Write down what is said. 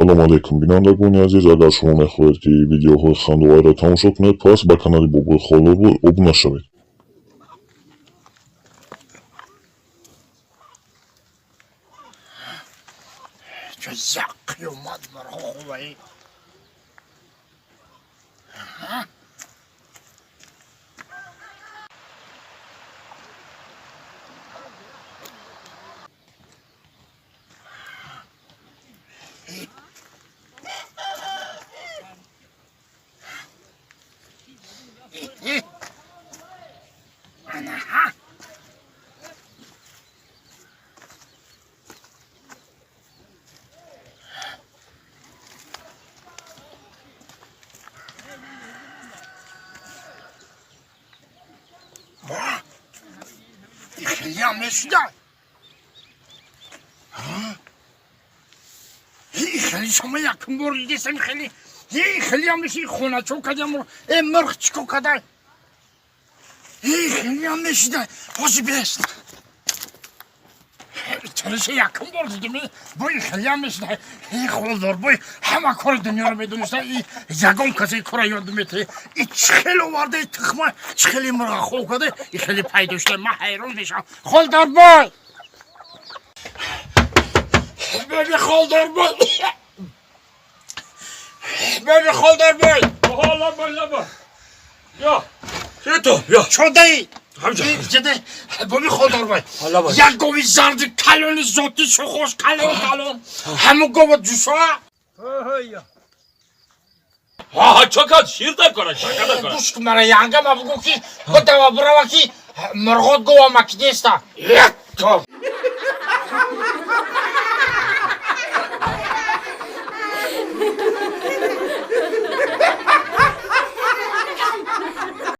Салом алейкум, бинандагони азиз. Агар шумо мехоҳед, ки видеоҳои хандоварро тамошо кунед, пас ба канали Бобои Холдорбой обуна шавед. Чо як қиёмат мурғ. Хелиам мешуда, хеле шумо якум бор дидесам, хеле хелиам меши, хоначо кадам, э мурғ чико када, хелиам мешуда. Ҳози бест чариша якум бор дидим, бой хелиам мешуда. Холдор бой ҳама кори дунёро медониста, ягон касе кора ёд мете. И чӣ хел оварда тухма, чӣ хели мурға хоб када, и хеле пайдо шуда, ман ҳайрон мешавам. Холдор бой, беби холдор бой, беби холдор бой. Лабай, лабай. Я. Чето, я. Чодаи? Ҳамҷа. Ҷаде, боби холдор бой. Лабай. Як гови зарди калони зоти шухош, калон калон, ҳамун гова ҷусоа. Ҳа, чака шир дакора, чака дакора. Гӯш кун, мара янга ма бугӯ, ки бодава бирава, ки мурғот гова макидеста як то.